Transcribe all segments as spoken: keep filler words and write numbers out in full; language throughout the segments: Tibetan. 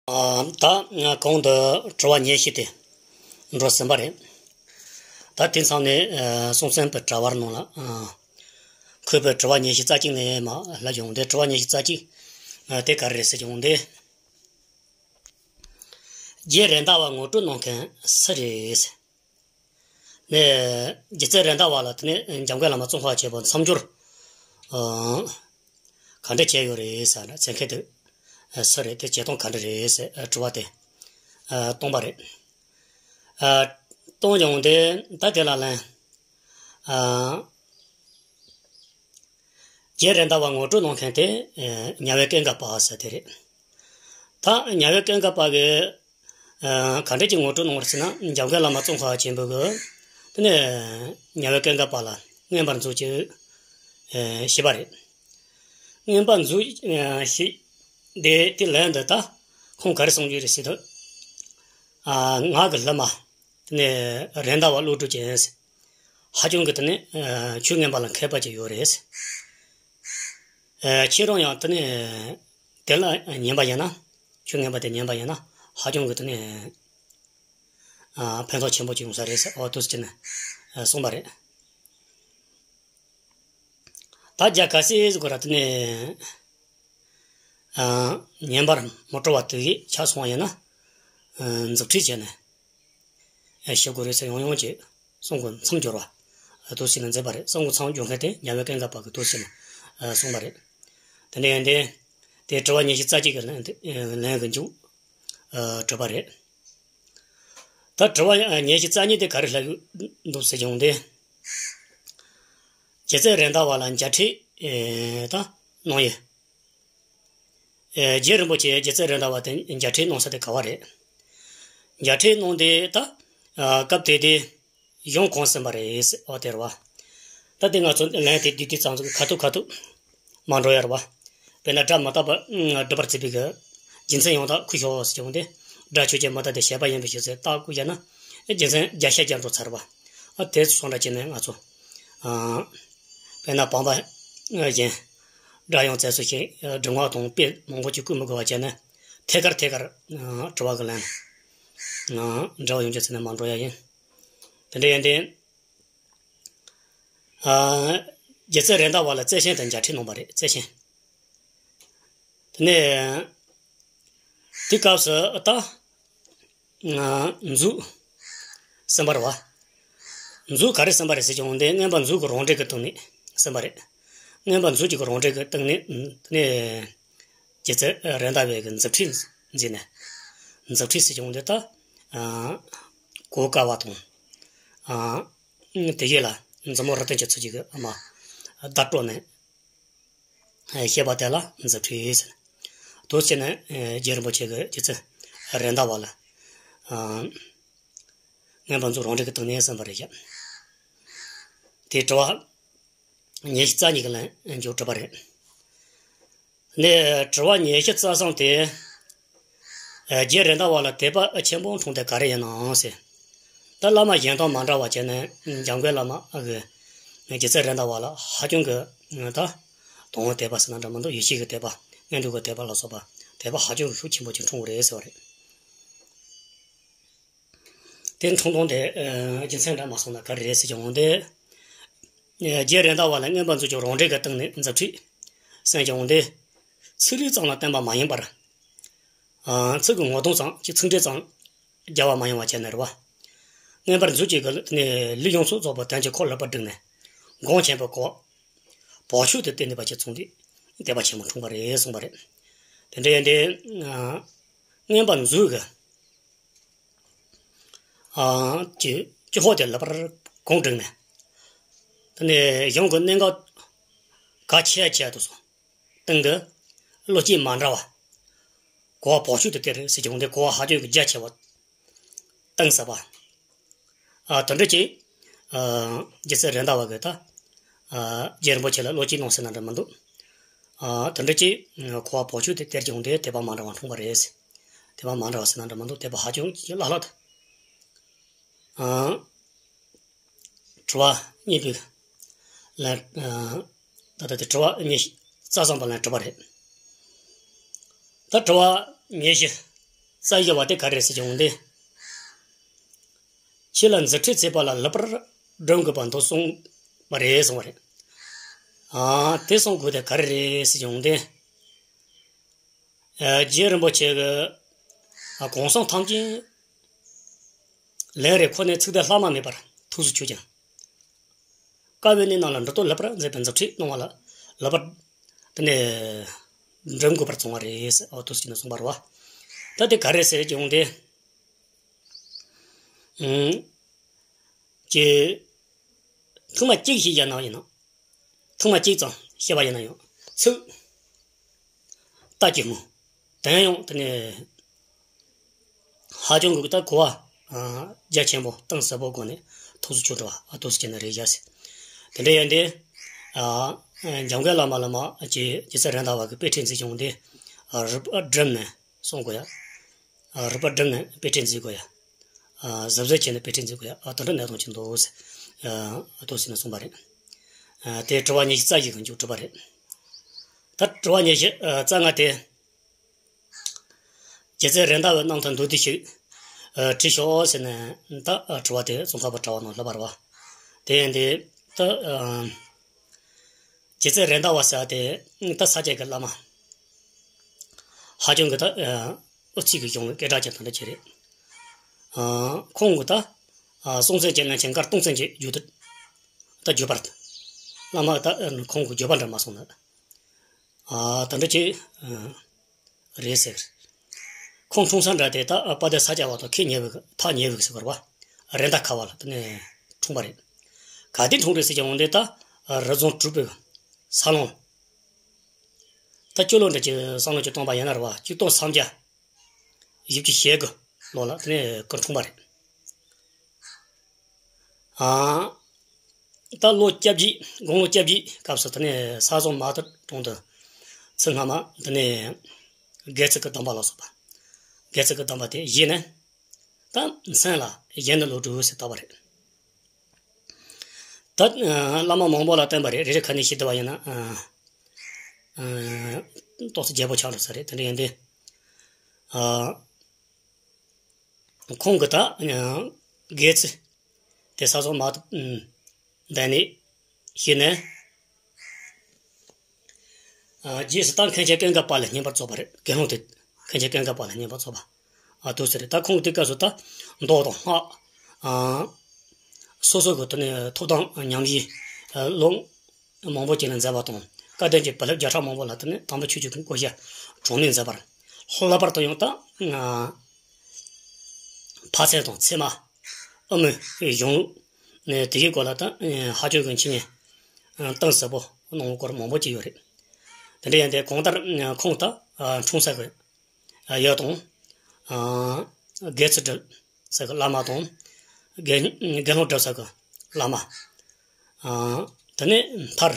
ཨ། ད་གོང་དུ་དྲི་བ་ཉེར་བཞི་དེ་འགྲོ་ཟིན་པ་རེད། ད་དེ་མཚམས་ནས་ཨ་སྲོང་བཙན་པའི་དྲ་བར་ནང་ལ་ཨ་འཁོད་པའི་དྲི་བ་ཉེར་བཞི་རྩ་གཅིག་ནས་མར་ལབ་ཡོང་དེ། དྲི་བ་ཉེར་བཞི་རྩ་གཅིག་ཨ་དེ་ག་རེ་རེད་ཟེར་ཡོང་དེ། རྗེ་རེད་མདའ་བ་ངོ་སྤྲོད་གནང་མཁན་སུ་རེད་ཟེར། ནས་རྗེ་བཙུན་རེད་མདའ་བ་ལ་དེ་ནས་འཇམ་མགོན་བླ་མ་ཙོང་ཁ་པ་ཆེན་པོ་མཚམས་སྦྱོར་ཨ་ག་འདྲ་བྱས་ཡོད་རེད་ཟེར་ན། མཛད་མཁན་དེ་ཨ་སུ་རེད། དེ་བྱེད་སྟངས་ག་འདྲ་རེད་ཟེར་ཨ་དྲི་བ་དེ་ཨ་བཏང་པ་རེད། ཨ་བཏང་ཡོང་དེ་ད་དེ་ལ་ལན་ཨ་རྗེ་རེད་མདའ་བ་ངོ་སྤྲོད་གནང་མཁན་དེ་ཨ་ཉ་ཝེ་ཀུན་དགའ་བ་ཟེར་དེ་རེད། ད་ཉ་ཝེ་ཀུན་དགའ་བ་གི་ཨ་ག་འདྲ་གྱི་ངོ་སྤྲོད་གནང་བ་རེད་ཟེར་ན། འཇམ་མགོན་བླ་མ་ཙོང་ཁ་པ་ཆེན་པོ་གིས་དེ་ནས་ཉ་ཝེ་ཀུན་དགའ་བ་ལ་མངོན་པར་མཛོད་ཅིག་ཨ་ཞུས་པ་རེད། མངོན་པར་མཛོད་ཨ་ཞུས་དེ་དེ་ལན་དུ་ད་ཁོང་ག་རེ་གསུངས་ཡོད་རེད་ཟེར་དུས། ཨ་ང་གི་སློབ་མ་དེ་ནས་རེད་མདའ་བ་ཀླུ་སྒྲུབ་ཅན་ཟེར། ཧ་ཅང་གི་དེ་ནས་ཨ་ཆོས་ངན་པ་ལ་མཁས་པ་ཅིག་ཡོད་རེད། ཨ་ཁྱེད་རང་ཡང་དེ་ནས་དེ་ལ་ཉན་པ་ཡིན་ན། ཆོས་ངན་པ་དེ་ཉན་པ་ཡིན་ན་ཧ་ཅང་གི་དེ་ནས་ཨ་ཕན་ཐོགས་ཆེན་པོ་ཅིག་ཡོང་ས་རེད་ཟེར། ཨོ་དུས་ཅི་ནས་ཨ་གསུངས་པ་རེད། ད་རྒྱ་གར་སྲིད་གོ་ར་དེ་ནས་ཨ་ཉན་པར་མི་སྤྲོ་བ་དེ་ཡིས་ཆགས་སོང་བ་ཡིན་ན། ཨ་མཛུབ་ཁྲིད་བྱས་ནས་ཨ་ཞུ་དགོས་རེད་ཟེར། ཡང་ཡང་གཅིག་གསུང་དགོས། མཚམས་སྦྱོར་བ་ཨ་དུ་ཟེར་ནས་མཛད་པ་རེད། གསུང་དགོས། མཚམས་སྦྱོར་མཁན་དེ་ཉ་ཝེ་ཀུན་དགའ་བ་གི་དུ་ཟེར་ནས་ཨ་གསུངས་པ་རེད། དེ་ནས་ཡང་དེ་དེ་དྲི་བ་ཉི་ཤུ་རྩ་གཅིག་གི་ལན་དེ་ཨ་ལན་གི་མཇུག་ཨ་གྲུབ་པ་རེད། ད་དྲི་བ་ཨ་ཉི་ཤུ་རྩ་གཉིས་དེ་ག་རེ་ལབ་ཡོད་འདུག་ཟེར་བྱུང་སྟེ། རྗེ་བཙུན་རེད་མདའ་བ་ལ་མཇལ་ཕྲད་ཨེ་ད་གནང་ཡོད། ཨེ་རྗེ་རིན་པོ་ཆེ་རྗེ་བཙུན་རེད་མདའ་བ་དེ་མཇལ་ཕྲད་གནང་ས་དེ་ག་བ་རེད། མཇལ་ཕྲད་གནང་སྟེ་ད་ཨ་སྐབས་དེ་དེ་གཞུང་གང་ཟིན་པ་རེད་ཟེར་བ་དེ་རེད་བ། ད་དེ་ང་ཚོ་ལན་དེ་དུས་དུས་ཙམ་ཙམ་ཁ་ཐུག་ཁ་ཐུག་མ་འགྲོ་ཡ་རེད་བ། དཔེར་ན་སྒྲ་མི་རྟག་པ་སྒྲུབ་པར་བྱེད་པའི་གི་རྒྱུ་མཚན་ཡང་དག་ཁུལ་ཤོག་ཟེར་བྱུང་སྟེ། སྒྲ་ཆོས་ཅན་མི་རྟག་སྟེ་བྱས་པ་ཡིན་པའི་ཕྱིར་ཟེར་རྟགས་བཀོད་བྱས་ན། རྒྱུ་མཚན་བརྒྱ་ཤས་བརྒྱ་འགྲོ་ཚར་བ། ཨ་དེ་ཚོ་འདྲ་བྱས་ནས་ང་ཚོ་ཨ་དཔེར་ན་བང་པ་བཞིན་སྒྲ་ཡང་རྩལ་སོགས་ཤིང་སྒྲུབ་ངག་དང་དཔེ་མང་པོ་ཅིག་བཀོད་མི་དགོས་པ་བྱས་ནས། ཐད་ཀར་ཐད་ཀར་ཨ་དྲི་བ་གི་ལན་ཨ་འདྲི་བ་ཡོང་རྒྱུ་ཚེ་ནས་མ་འགྲོ་ཡ་ཡིན། དེ་འདྲ་ཡིན་ཏེ། ཨ་རྗེ་བཙུན་རེད་མདའ་བ་ལ་བརྩེ་ཆེན་དང་མཇལ་འཕྲད་གནང་བ་རེད། བརྩེ་ཆེན། དེ་ནས་དེ་སྐབས་སུ་ད་ཨ་མཛོད་ཟིན་པ་རེད་བ། མཛོད་ག་རེ་ཟིན་པ་རེད་ཟེར་བྱུང་སྟེ། མངོན་པ་མཛོད་ཀྱི་རང་འགྲེལ་གྱི་སྟེང་ནས་ཟིན་པ་རེད། མངོན་པ་མཛོད་ཀྱི་རང་འགྲེལ་གྱི་སྟེང་ནས་དེ་ནས་རྗེ་བཙུན་རེད་མདའ་བའི་གི་མཛུབ་ཁྲིད་མཛད་ནས། མཛུབ་ཁྲིད་ཟེར་བྱུང་སྟེ་ད་ཨ་གོ་དཀའ་བ་དང་། ཨ་དེ་ཡིས་ལ་མཛུབ་མོ་རུ་སྟོན་གྱི་ཚུལ་གྱི་ཨ་མ་བརྡ་སྤྲོད་ནས་བཤད་པ་དེ་ལ་མཛུབ་ཁྲིད་ཟེར། དུ་བྱས་ནས་རྗེ་རིན་པོ་ཆེ་གིས་རྗེ་བཙུན་རེད་མདའ་བ་ལ་ཨ་མངོན་པ་མཛོད་རང་འགྲེལ་གྱི་སྟེང་ནས་གསུངས་པ་རེད་ཤག་དེ་དྲི་བ་ཉི་ཤུ་རྩ་གཉིས་ཀྱི་ལན་མཇུག་གྲུབ་པ་རེད། ནས་དྲི་བ་ཉི་ཤུ་རྩ་གསུམ་དེ། རྗེ་རེད་མདའ་བ་ལ་དད་པ་ཆེན་པོ་འཁྲུངས་དེ་ག་རེ་ཡིན་ནམ་ཟེར། ད་བླ་མ་གཞན་དང་མ་འདྲ་བ་བྱས་ནས་འཇམ་མགོན་བླ་མ་གི་རྗེ་བཙུན་རེད་མདའ་བ་ལ་ཧ་ཅང་གི་ད་དང་པོ་དད་པ་ཟེར་ན་འདྲ་མི་འདུག་ཡེ་ཤེས་ཀྱི་དད་པ། མངོན་འདོད་ཀྱི་དད་པ་ལ་སོགས་པ་དད་པ་ཧ་ཅང་གི་ཤུགས་ཆེན་པོ་ཅིག་འཁྲུངས་པ་རེད་ཟེར་བ་རེད། དེ་འཁྲུངས་སྟངས་དེ་ཨ་རྒྱུ་མཚན་འདྲ་མ་སོང་ན་ག་རེ་རེད་ཟེར་གྱི་འོང་དེ། ཨ་རྗེ་རེད་མདའ་བ་ལ་མངོན་པ་མཛོད་ཀྱི་རང་འགྲེལ་གྱི་སྟེང་ནས་མཛུབ་ཁྲིད་གསན་གྱི་འོང་དེ། ཚིག་རིས་ཙམ་ལ་བརྟེན་པ་མ་ཡིན་པར། ཨ་ཚིག་གི་ངོ་གདོང་ཙམ་གྱི་ཚིག་འགྲེལ་ཙམ་རྒྱབ་པ་མ་ཡིན་པ་བྱས་ནས་རེད་བ། མངོན་པ་མཛོད་ཀྱི་གི་ནས་ལུས་ཡོངས་སུ་རྫོགས་པའི་དོན་གྱི་ཁོག་ལེགས་པར་བསྒྲིགས་ནས། སྒོམ་ཆེན་པོའི་སྐོར་བག་ཆགས་དེ་བརྟེན་ནས་པ་ཅིག་བྱུང་སྟེ་དད་པ་ཆེན་པོ་འཁྲུངས་པ་རེད་གསུངས་པ་རེད། དེ་འདྲ་ཡིན་དེ། ཨ་མངོན་པ་མཛོད་ཀྱི་ཨ་ཀྱི་ཀྱི་ཧོ་དེ་ལེགས་པར་གོང་བསྒྲིགས་ནས། དེ་ནས་གཞུང་གི་གནད་འགག་གལ་ཆེ་ཆེ་དུ་སོང་། སྟེང་གི་བློ་སྐྱེད་མ་འདྲ་བ། གོ་བ་བག་ཆགས་དེ་དེ་རེད་ཟེར་གྱི་འོང་དེ་གོ་བ་ཧ་ཅང་གི་རྒྱ་ཆེ་བ་གཏིང་ཟབ་པ། ཨ་དེ་འདྲ་ཅིག་ཨ་རྗེ་བཙུན་རེད་མདའ་བ་གིས་ད་ཨ་རྗེ་རིན་པོ་ཆེ་ལ་བློ་སྐྱེད་གནང་ཟེར་ན་འདྲ་མི་འདུག་ཨ་དེ་འདྲ་ཅིག་གོ་བ་བག་ཆགས་དེ་སྟེར་གྱི་འོང་དེ་དད་པ་མ་འདྲ་བ་འཁྲུངས་པ་རེད། དད་པ་མ་འདྲ་བ་ཟེར་ན་འདྲ་མི་འདུག་དད་པ་ཧ་ཅང་གི་བླ་ལྷག་ཏུ། ཨ་དྲི་བ་གཉིས་པའི་ལན། ཨ་ད་ལྟ་དེ་དྲི་བ་ཉི་ཤུ་རྩ་གསུམ་པ་ལན་དྲི་བ་རེད། ད་དྲི་བ་ཉི་ཤུ་ རྩ་བཞི་པ་དེ་ག་རེ་རེད་ཟེར་གྱི་འོང་དེ། ཆོས་ལ་འཛིན་ཁྲིད་བྱེད་པ་ལ་ལེགས་པར་སྒྲུབ་དགོས་པ་འདི་གསུངས་པ་རེད་གསུངས་པ་རེད། ཨ། དེ་གསུང་དགོས་དེ་ག་རེ་རེད་ཟེར་གྱི་འོང་དེ། ཨ། རྗེ་རིན་པོ་ཆེ་གི། ཨ། གང་གསུང་ཐམས་ཅད་ལན་རེ་ཁོ་ནས་ཚིག་དེ་ལྷག་མ་མེད་པར་ཐུགས་སུ་ཆུད་ཅིང་། དཀའ་བའི་གནས་རྣམས་ལ་འགྲོ་དོན་ལེགས་པར་མཛད་པའི་མཛད་ཁྲིད་གནང་བ་ལ་ལེགས་པར། དེ་ནས་འགྲུབ་དགོས་པར་གསུངས་པ་རེད་ཟེར། ཨོ་ཐུགས་སུ་ཆུད་ནས་གསུངས་པ་རེད་བ། ད་དེ་ག་རེ་ཟེར་གྱི་འོང་དེ། ཨུམ། ཀྱེ། ཐེངས་མ་གཅིག་ཤེས་ཡ་ན་ཡིན་ན། ཐེངས་མ་གཅིག་ཙམ་ཤེས་པ་ཡིན་ན་ཡང་ཚིག་ལྟ་ཀྱི་མོ། དེ་ཡང་དེ་ནས་ཧ་ཅང་གི་ད་གོ་བ། ཨ། རྒྱ་ཆེན་པོ་གཏིང་ཟབ་པོ་སྒོ་ནས་ཐུགས་སུ་ཆུད་འགྲོ་བ། ཨ། ཐུགས་སུ་ཆུད་ནས་རེད་བཞག་ཟེར། དེ་འདྲ་ཡིན་ཏེ། ཨ། འཇམ་མགོན་བླ་མ་བླ་མ་ཀྱི་རྗེ་བཙུན་རེད་མདའ་བ་གི་དཔེ་ཁྲིད་མཛད་བྱུང་སྟེ། ཨ། རིགས་པ་བསྒྲིམས་ནས་གསུང་དགོས་ཡ། ཨ། རིགས་པ་བསྒྲིམས་ནས་དཔེ་ཁྲིད་མཛད་དགོས་ཡ། ཨ། གཟབ་གཟབ་བྱས་ནས་དཔེ་ཁྲིད་མཛད་དགོས་ཡ། ཨ། དེ་འདྲ་གནད་དོན་ཅིག་འདུག་ཟེར། ཨ། ཐུགས་སུ་ཆུད་ནས་གསུངས་པ་རེད། ཨ། དེ་དྲི་བ་ཉི་ཤུ་རྩ་བཞི་གི་མཇུག་གྲུབ་པ་རེད། ད་དྲི་བ་ཉི་ཤུ་རྩ་ལྔ་དེ། རྗེ་བཙུན་རེད་མདའ་བའི་རྣམ་ཐར་མདོར་བསྡུས་ཤིག་ཨ། བྲིས་ཤོག་ཟེར་ནས་ད། ཨ། དྲི་བ་དེ་ཙོང་ཁ་པ་གྲྭ་བ་ནང་ལྷབ་པ་རེད་བ། དེ་ཡིན་དེ་ད། ཨ། རྗེ་བཙུན་རེད་མདའ་བ་ཟེར་བ་དེ་ད་ས་སྐྱ་གི་བླ་མ་ཧ་ཅང་གི་ད། ཨ། དབུ་ཚིགས་ཀྱི་གཞུང་སྐད་གྲགས་ཅན་དེ་འདྲ་ཅིག་རེད། ཨ། ཁོང་གི་ད། ཨ། སྲོང་བཙན་གྱི་བློན་ཆེན་མགར་སྟོང་བཙན་གྱི་བརྒྱུད་དེ་ད་བརྒྱུད་པར། བླ་མ་ད། ཨ། ཁོང་གི་བརྒྱུད་པ་འདྲ་མ་སོང་ན། ཨ། དེ་འདྲ་ཅིག་ཨ། རེད་ཟེར། ཁོང་འཁྲུངས་ས་འདྲ་དེ་ད་དཔལ་ལྡན་ས་སྐྱ་བ་དང་ཁེ་ཉེ་བའི་ཐག་ཉེ་བའི་ཟེར་བ་རེད་བ། རེད་མདའ་ཁ་བ་ལ་དེ་ནས་འཁྲུངས་པ་རེད། ག་དུས་འཁྲུངས་རེད་ཟེར་གྱི་འོང་དེ་ད། ཨ། རི་རྫོང་གྲུབ་པའི་ས་ལོང་། ད་སྤྱི་ལོ་འདྲ་ཅིག་བསམ་བློ་ཅིག་གཏོང་པ་ཡིན་ན་རེད་བ། ཆིག་སྟོང་སུམ་བརྒྱ་བཞི་བཅུ་ཞེ་དགུ་ལོ་ལ་དེ་ནས་ཁོ་འཁྲུངས་པ་རེད། ཨ། ད་ལོ་བཅོ་བརྒྱད། དགུང་ལོ་བཅོ་བརྒྱད་སྐབས་སུ་དེ་ནས་ས་ཟོམ་མ་ཏི་གྲོང་དུ་ཚེ་སྔ་མ་དེ་ནས་དགེ་ཚུལ་གྱི་སྡོམ་པ་ལ་སོགས་པ། དགེ་ཚུལ་གྱི་སྡོམ་པ་དེ་བཞེས་ནས་ད་མཚན་ལ་གཞན་ནི་ལོ་དྲུག་ཟེར་བཏགས་པ་རེད། ད། ཨ། བླ་མ་མང་པོ་ལ་བསྟེན་པ་རེད། རེ་རེ་ཁ་ནས་ཞུས་བསྡད་པ་ཡིན་ན། ཨ། ཨ། ཏོག་ཙམ་རྒྱས་པོ་ཆགས་འགྲོ་ས་རེད། དེ་འདྲ་ཡིན་དུས། ཨ། ཁོང་གི་ད། ཨ། དགེ་ཚུལ་དེ་ས་ཟོམ་མ་ཏི་འདི་ནས་བཞེས་ནས། ཨ། རྗེས་སུ་ད་མཁན་ཆེན་ཀུན་དགའ་དཔལ་ལ་བསྙེན་པར་རྫོགས་པ་རེད། དགེ་སློང་དེ་མཁན་ཆེན་ཀུན་དགའ་དཔལ་ལ་བསྙེན་པར་རྫོགས་པ། ཨ། དུ་ཟེར་རེད། ད་ཁོང་དེ་སྐབས་སུ་ད་མདོ་དང་སྔགས། ཨ། སོ་སོ་གི་དེ་ནས་ཐུགས་དམ་ཉམས་བཞེས། ཨ། ལོ་མང་པོ་ཅིག་ལ་མཛད་པ་དང་། བཀའ་བསྟན་གྱི་བགྲོ་གླེང་བརྒྱ་ཕྲག་མང་པོ་ལ་དེ་ནས་དམ་པའི་ཆོས་ཀྱི་བཀོད་རྒྱ་གྲངས་མེད་མཛད་པར། ལྷག་པར་དུ་ཡང་ད། ཨ། ཕ་ཚན་དང་ཚད་མ། དབུ་མའི་གཞུང་ལུགས། ནས་དེ་གའི་སྐོར་ལ་ད། ཨ། ཧ་ཅང་གི་འཆད་ཉན། ཨ། གཏིང་ཟབ་པོ་གནང་བའི་སྐོར་མང་པོ་ཅིག་ཡོད་རེད། དེ་འདྲ་ཡིན་ཏེ་གང་ལྟར། ཨ། ཁོང་ད། ཨ། འཁྲུངས་ས་གི། ཨ། ཡུལ་དང་། ཨ། དགེ་ཚུལ་སྒྲུབ་ས་གི་བླ་མ་དང་། དགེ། དགེ་སློང་སྒྲུབ་ས་གི་བླ་མ། ཨ། དེ་ནས་མཐར།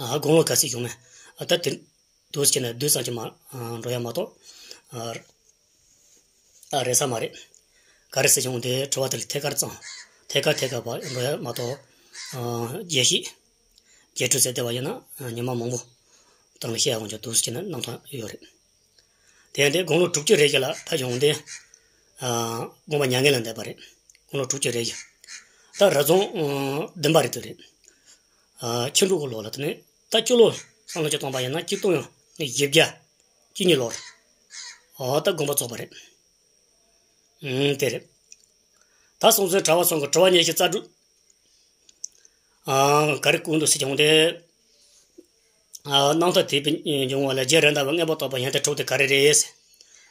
ཨ། དགུང་ལོ་ག་ཚོད་བྱུང་མེད། ཨ། ད་དེ་འདུག་ཟེར་ནས་བསྡུས་ཙམ་གྱིས་མ། ཨ། འགྲོ་ཡ་མ་གཏོགས། ཨ། ཨ། རེད་ས་མ་རེད། ག་རེ་ཟེར་བྱུང་དེ་དྲི་བ་དེ་ལ་ཐད་ཀར་ཙམ། ཐད་ཀར་ཐད་ཀར་བ་འགྲོ་ཡ་མ་གཏོགས། ཨ། རྒྱས་བཤད། རྒྱས་སྤྲོས་ཟེར་བསྡད་པ་ཡིན་ན་ཉི་མ་མང་པོ་སྟེང་ལ་བཤད་ཡ་འོང་ཀྱང་འདུག་ཟེར་ནས་རྣམ་ཐར་ཡོད་རེད། དེ་ཡང་དེ་དགུང་ལོ་དྲུག་ཅུ་རེ་བཞི་ལ་ཕེབས་བྱུང་སྟེ། ཨ། དགོངས་པ་མྱ་ངན་ལས་འདས་པ་རེད། དགུང་ལོ་དྲུག་ཅུ་རེ་བཞི། ད་རི་རྫོང་། ཨ། བདུན་པ་རེད་དེ་རེད། ཨ། ཁྱི་འབྲུག་གི་ལོ་ལ་དེ་ནས་ད་སྤྱི་ལོ་བསམ་བློ་ཅིག་བཏང་པ་ཡིན་ན་ཆིག་སྟོང་བཞི་བརྒྱ་བཅུ་གཉིས་ལོར། ཨ། ད་དགོངས་པ་རྫོགས་པ་རེད། ཨང་། དེ་རེད། ད་སྲོང་བཙན་གྲྭ་པ་ཚང་གི་དྲི་བ་ཉི་ཤུ་རྩ་དྲུག། ཨ། ག་རེ་བཀོད་འདུག་ཟེར་བྱུང་སྟེ། ཨ། རྣམ་ཐར་དེ་བྱུང་བ་ལ་རྗེ་རེད་མདའ་བས་མངོན་པར་རྟོགས་པའི་ཡོན་ཏན་དྲུག་དེ་ག་རེ་རེད་ཟེར།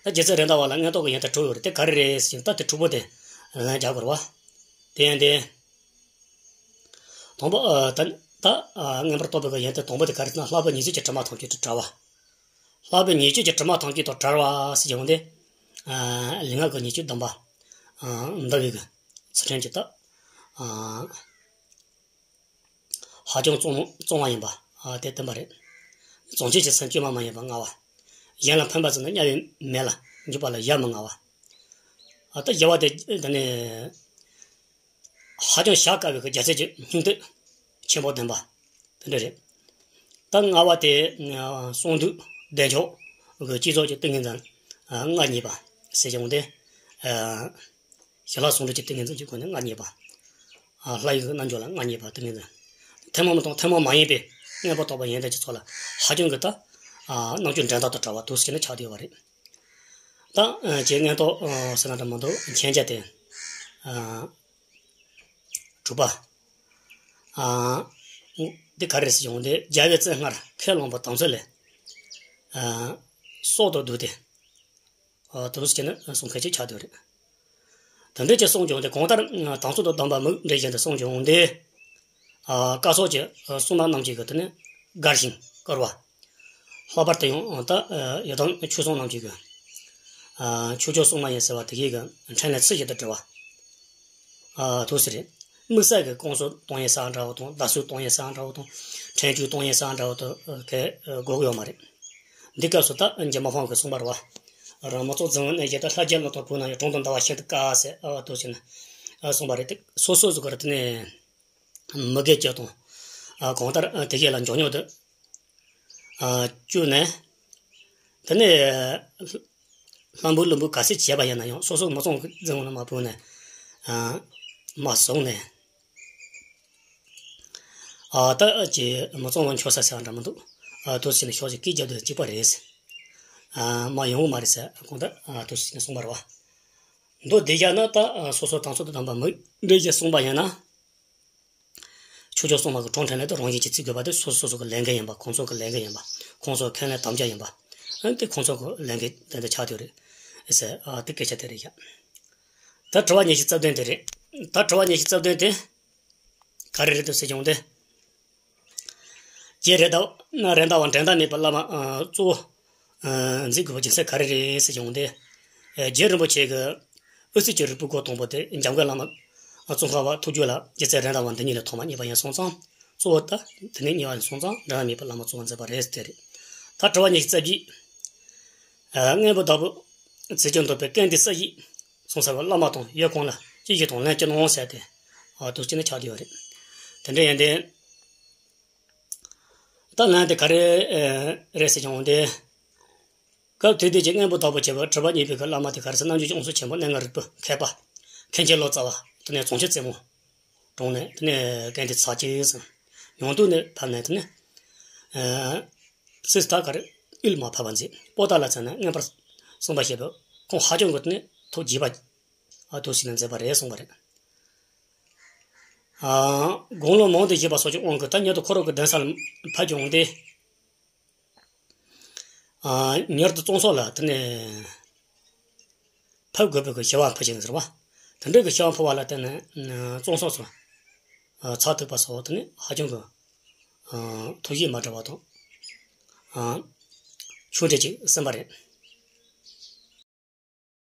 ད་རྗེ་བཙུན་རེད་མདའ་བ་ལ་མངོན་རྟོགས་ཀྱི་ཡོན་ཏན་དྲུག་ཡོད་རེད། དེ་ག་རེ་རེད་ཟེར་ན་ད་དེ་དྲུག་པོ་དེ་ལན་རྒྱག་དགོས་རེད་བ། དེ་ཡང་དེ། དང་པོ། ཨ། ད། ད། ཨ། མངོན་པར་རྟོགས་པའི་ཡོན་ཏན་དང་པོ་དེ་ག་རེ་ཟེར་ན་ལྷག་པའི་ཉེས་སྤྱོད་ཀྱི་དྲི་མ་ཐམས་ཅད་དང་བྲལ་བ། ལྷག་པའི་ཉེས་སྤྱོད་ཀྱི་དྲི་མ་ཐམས་ཅད་དང་བྲལ་བ་ཟེར་གྱི་འོང་སྟེ། ཨ། ལུས་ངག་གི་ཉེས་སྤྱོད་སྡོམ་པ། ཨ། འདུལ་བའི་གི་ཚུལ་ཁྲིམས་ཀྱི་ད། ཨ། ཧ་ཅང་གཙང་། གཙང་བ་ཡིན་པ། ཨ། དེ་བསྟན་པ་རེད། གཙང་བཅས་ཀྱི་སེམས་བཅོས་མ་མ་ཡིན་པ་ལྔ་བ། གཞན་ལ་ཕན་པ་ཟེར་ན་དམྱལ་བའི་མེ་ལ་འཇུག་པ་ལ་ཡ་མི་ང་བ། ཨ། ད་བཞི་བ་དེ་དེ་ནས། ཧ་ཅང་བཤགས་དཀའ་བའི་རྒྱལ་སྲས་ཀྱི་སྙིང་སྟོབས་ཆེན་པོ་ལྡན་པ། དེ་འདྲ་རེད། ད་ལྔ་བ་དེ་གསང་འདུས་བདེ་མཆོག་གི་བསྐྱེད་རྫོགས་ཀྱི་ཏིང་ངེ་འཛིན་ ཨ་མངའ་བརྙེས་པ་ཟེར་ཀྱང་དེ། ཨ་ཞི་ལྷག་ཟུང་འབྲེལ་གྱི་ཏིང་ངེ་འཛིན་གྱི་སྒོ་ནས་མངའ་བརྙེས་པ། ཨ་ལྷ་ཡི་གི་རྣལ་འབྱོར་ལ་མངའ་བརྙེས་པ་ཏིང་ངེ་འཛིན། ཐུན་མོང་མ་དང་ཐུན་མོང་མ་ཡིན་པའི་མངོན་པར་རྟོགས་པ་ཡོན་ཏན་གྱི་ཚོགས་ལ་ཧ་ཅང་གི་ད། ཨ་རྣམ་འགྱུར་འགྲན་ཟླ་དང་བྲལ་བ་འདུག་ཟེར་ནས་ཆགས་བསྡད་ཡོད་པ་རེད། ད་ཨ་ཅེས་མངོན་རྟོགས་ཨ་ཟེར་ན་འདྲ་མི་འདུག་མཁྱེན་བརྒྱ་དེ། ཨ་དྲུག་པ། ཨ་འདི་ག་རེ་ཟེར་ཡོང་དེ་རྒྱལ་བའི་བཙན་སྔར་ཁས་བླངས་པ་དམ་ཚིག་ལས། ཨ་སྲོག་ཏུ་བསྡུས་ཏེ། ཨ་དུ་ཟེར་ནས་གསུང་མཁན་ཅིག་ཆགས་བསྡད་རེད། དེ་འདྲ་ཅིག་གསུངས་བྱུང་སྟེ་གང་ལྟར་དམ་ཚིག་དང་ལྡན་པ་མིག་འབྲས་བཞིན་དུ་གསུངས་བྱུང་སྟེ། ཨ་བཀའ་སོགས་ཀྱི་གསུང་ནག་རྣམས་ཀྱི་གི་དེ་ནི་དགར་ཞིང་བཀུར་བ། ལྷག་པར་དུ་ཡང་ད་ཡི་དམ་ཆོས་སྲུང་རྣམས་ཀྱི་གི་ཨ་ཆོས་སྐྱོང་སྲུང་མ་ཡིན་ཟེར་བ་དེ་གའི་གི་འཕྲིན་ལས་ཚུལ་བཞིན་དུ་སྒྲུབ་པ། ཨ་དུ་ཟེར་རེད། དམིགས་བསལ་གྱི་བསྐང་གསོ་གཏོང་ཡས་ས་འདྲ་བོ་དང་བརྡ་གསོལ་གཏོང་ཡས་ས་འདྲ་བོ་དང་། འཕྲིན་བཅོལ་གཏོང་ཡས་ས་འདྲ་བོ་དང་གལ་དགོས་ཀྱི་ཡོད་མ་རེད། འདི་སྐབས་སུ་ད་འཇིགས་མེད་ཕག་མོས་གསུངས་པ་རེད་བ། རང་མི་ཚོགས་འཛིན་པའི་གནས་བཞི་དང་ལྷ་རྒྱལ་ལོ་ཐོག་བོད་ན་ཡང་གྲོང་དུ་འདུ་བ་ཤིན་ཏུ་དཀའ་ཟེར་ཨ་དུ་ཟེར་ནས་ཨ་གསུངས་པ་རེད་དེ། སོ་སོ་ཟུག་གི་རེད་དེ་ནས་མི་དགེ་བཅུ་དང་། ཨ་གང་ལྟར་ཨ་དེ་གས་ལ་མགྱོགས་མྱུར་དུ་ཨ་བཅུག་ནས། དེ་ནས་ལྷ་འབུལ་ཀླུ་འབུལ་ག་ཚད་བྱས་པ་ཡིན་ན་ཡང་སོ་སོ་མི་ཚང་གི་རྫིང་ལ་མ་བུད་ནས་ཨ་མ་བཟུང་ནས། ཨ་ད་ཅི་མི་གཙང་བ་འཁྱོག་ས་ཟེར་བ་འདྲ་མི་འདུག་ཨ་དུ་ཟེར་ནས་ཤོག་ཅིག་སྐད་རྒྱབ་དུས་གཅིག་པ་རེད། ཨ་མ་ཡོང་གི་མ་རེད་ཟེར་གོང་ད་ཨ་དུ་ཟེར་ནས་གསུངས་པ་རེད་བ། མདོ་སྡེ་རྒྱ་ན་ད་ཨ་སོ་སོ་དང་ཚོ་དང་དམ་པ་མི་འདྲེ་ཞེས་གསུངས་པ་ཡིན་ན། ཆོས་སྐྱོང་སྲུང་མ་གི་དྲུང་འཕྲིན་ལས་དེ་རང་བཞིན་གྱིས་བརྩི་དགོས་པ་དེ་སོ་སོ་སོ་གི་ལས་འགན་ཡིན་པ། ཁོང་ཚོ་གི་ལས་འགན་ཡིན་པ། ཁོང་ཚོ་ཁས་ལེན་དམ་བཅའ་ཡིན་པ། ཨ་དེ་ཁོང་ཚོ་གི་ལས་འགན་དེ་འདྲ་ཆགས་བསྡད་རེད་ཟེར། ཨ་དེ་སྐད་ཆ་དེ་རེད་ཡ། ད་དྲི་བ་ཉི་ཤུ་རྩ་བདུན་དེ་རེད། ད་དྲི་བ་ཉི་ཤུ་རྩ་བདུན་དེ་ག་རེ་རེད་འདུག་ཟེར་བྱུང་སྟེ། རྗེ་རེད་མདའ་རེད་མདའ་བ་འགྲན་ཟླ་མེད་པའི་བླ་མ་ཨ་གཙོ་བོ་ཨ་མཛད་དགོས་པའི་རྒྱུ་མཚན་ག་རེ་རེད་ཟེར་བྱུང་སྟེ། ཨ་རྗེ་རིན་པོ་ཆེ་གི་ཨུ་ཚུགས་ཀྱི་རིགས་པའི་སྒོ་དང་པོ་དེ་འཇམ་མགོན་བླ་མ་ཨ་ཙོང་ཁ་པ་ཐུགས་རྒྱུད་ལ་རྗེ་བཙུན་རེད་མདའ་བ་འདི་གཉིས་ལས་ཐོག་མ་རྙེད་པ་ཡིན་སོང་ཙང་། གཙོ་བོ་ད་དེ་ནས་རྙེད་པ་ཡིན་སོང་ཙང་འགྲན་ཟླ་མེད་པའི་བླ་མ་གཙོ་བོ་མཛད་པ་རེད་ཟེར་དེ་རེད། ད་དྲི་བ་ཉི་ཤུ་རྩ་བརྒྱད། ཨ་སྔོན་པོ་བདག་པོས་བརྩི་བྱར་འདོད་པའི་སྐལ་ལྡན་ས་གཞི་གསུངས་ས་བ་བླ་མ་དང་ཡུལ་གང་ལ་ཅི་ཞིག་དང་ལེན་གྱི་ནོ་ཟེར་ཏེ། ཨ་དུ་ཅི་ནས་ཆགས་བསྡད་ཡོད་རེད། དེ་འདྲ་ཡིན་ཏེ། ད་ལན་དེ་ག་རེ་རེད་ཟེར་བྱུང་སྟེ། སྐབས་དེ་དུས་ཀྱི་སྔོན་པོ་བདག་པོ་བྱས་པ་དྲི་བ་རྙེད་པའི་གི་བླ་མ་དེ་ག་རེ་ཟེར་ན། རྣལ་འབྱོར་གྱི་དབང་ཕྱུག་ཆེན་པོ་གནས་ལྔ་རིག་པའི་མཁས་པ། མཁན་ཆེན་ལོ་ཙཱ་བ། དེ་ནས་རྫོང་ཆེན་རྩེ་མོ། གྲོང་ནས་དེ་ནས་སྐལ་ལྡན་ཚ་ཅིག་ཟེར། ཉང་སྟོད་ནས་ཕབ་ནས་དེ་ནས། ཨ་སིས་ད་ག་རེ་དབུས་མ་ཕབ་པ་མཛད། པོ་ཏཱ་ལ་ཚན་ནས་མངོན་པར་གསུངས་པ་བཞེས་པའི་ཁོང་ཧ་ཅང་གི་དེ་ནས་ཐུགས་དགྱེས་པ། ཨ་དུ་ཞིག་ལ་མཛད་པ་རེད་གསུངས་པ་རེད། ཨ་དགུང་ལོ་མང་དུ་བཞེས་པ་སོགས་ཀྱི་དབང་གིས་ད་མྱུར་དུ་ཁོ་རང་གི་གདན་ས་ལ་ཕེབས་བྱུང་སྟེ། ཨ་མྱུར་དུ་བཙོང་ཟོག་ལ་དེ་ནས་ཕེབས་དགོས་པའི་གི་ཞུ་བ་ཕུལ་ཞིང་ཟེར་བ། དེ་འདྲའི་གི་ཞུ་བ་ཕུལ་བ་ལ་བརྟེན་ནས་བཙོང་ཟོག་ཚོ་ཚར་ཐུབ་པ་སོགས་དེ་ནས་ཧ་ཅང་གི་ཐུགས་གཤིས་མ་འདྲ་བ་དང་། ཆུང་གྲས་ཅིག་ཟིན་པ་རེད།